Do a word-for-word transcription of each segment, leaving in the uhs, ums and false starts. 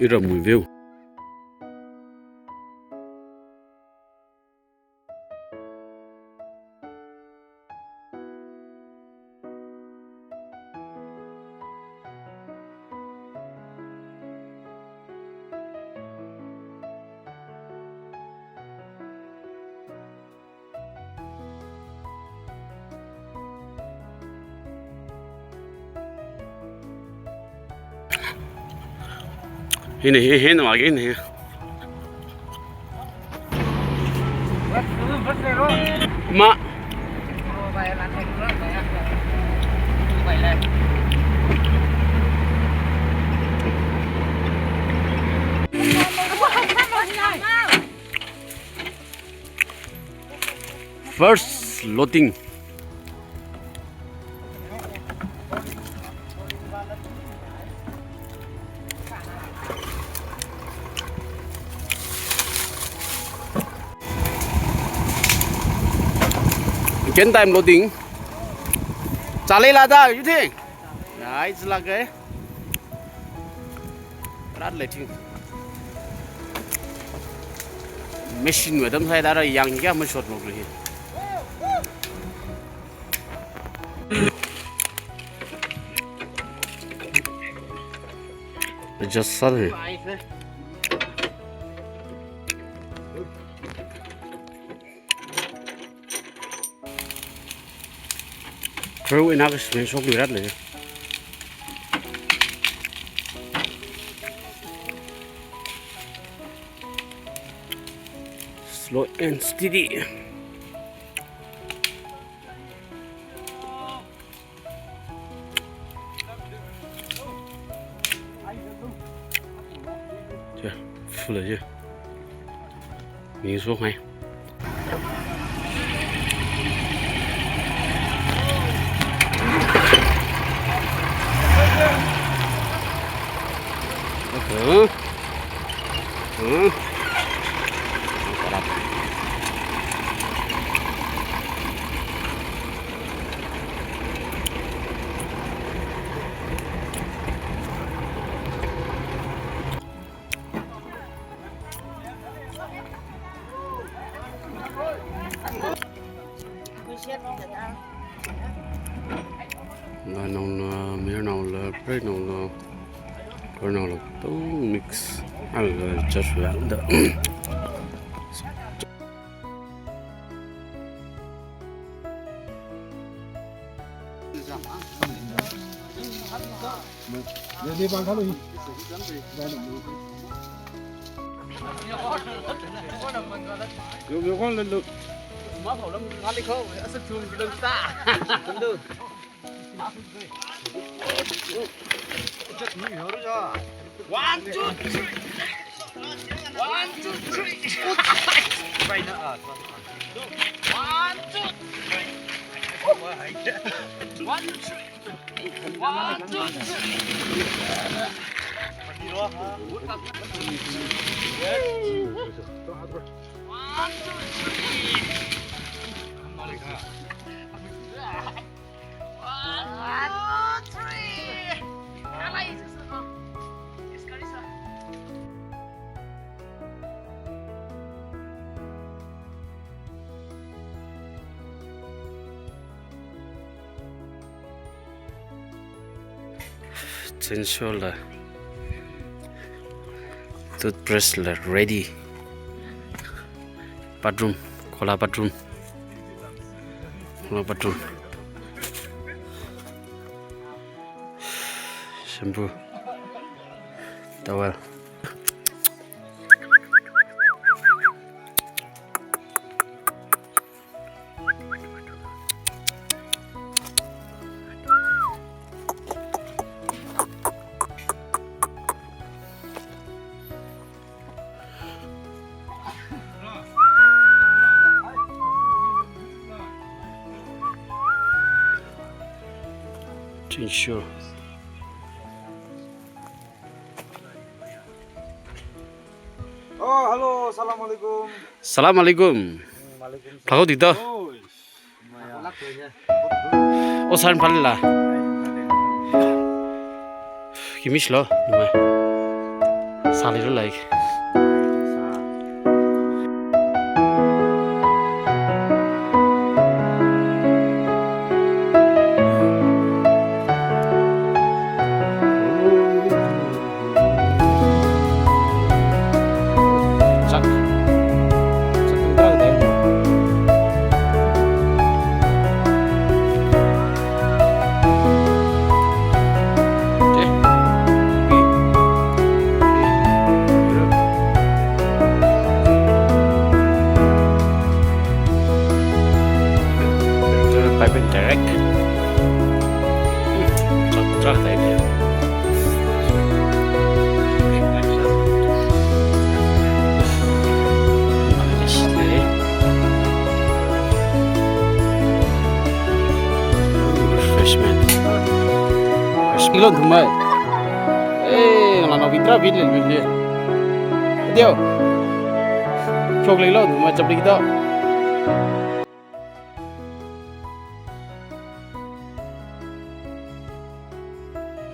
Ira mui veu. Hina hi, hina wa gin hi. Ma. First loading. Second time loading. Chale la da, you think? Nice luck, eh? Rat lei thing. Machine wui atam sāhaida ra yang kya mashot mok lei. Just suddenly. Crew ina kasmei shok luirat lei. Slow and steady. Che, full che. Ningso hai. Huh? Huh? Lanaola, mayarnaola, preinaola, khararnaola, katonga mix. Ala just round up. One, two, three. One, two, three. One, two, three. One, two, three. One, two, three. One, two, three. One, two, three. Chinshurla. Toothbrush la ready. Bathroom, khola bathroom. Khola bathroom. Shampoo. Towel. Chinshur. Oh, hello, assalamualaikum. Assalamualaikum. Waalaikumsalam. Phakao dito. Oh, maya. Oh, san phalila. Kimish lo, numai. Thāli ru like. Chak. Chak tum trak dai. Oke. Bi. Bi. Bi. Pipe in direct. Trak, trak dai. Refreshment. Refreshment. Ilon thumai. Eh, ngalānao bitra bit lel bit le. Adio. Chok lelo thumai chapli kito.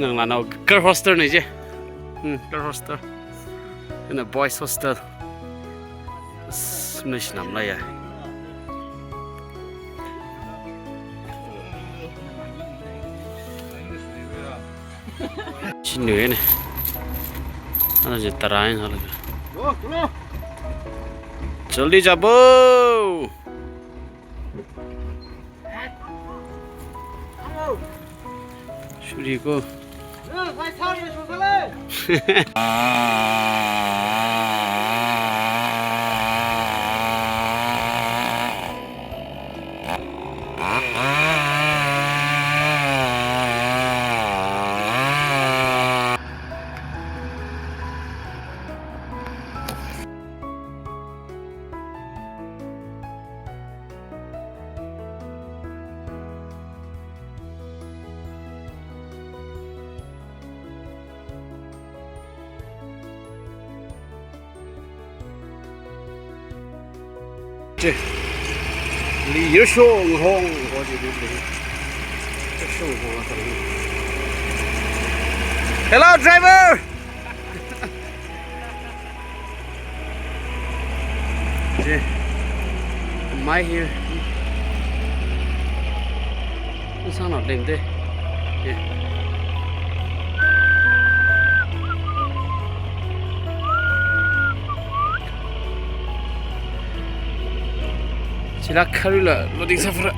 Ngalānao girl hostel nei je. Hmm, girl hostel. Ina boys hostel. As, mei shinam la ya. Chinu ne. Ana je tarai na la. Jaldi jabo. Shuri ko. Che. Li yasho ngahong ho ji li. Yasho ngahong ho ji. Hello, driver. Che. Mai hi. Insang na lem de. Che. Chila kharila loading safra.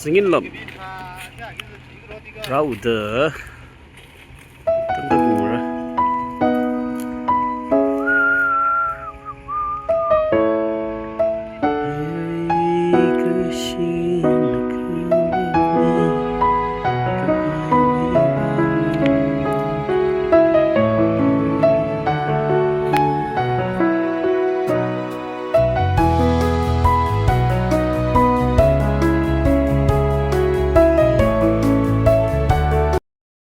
Singin lam. Rauda.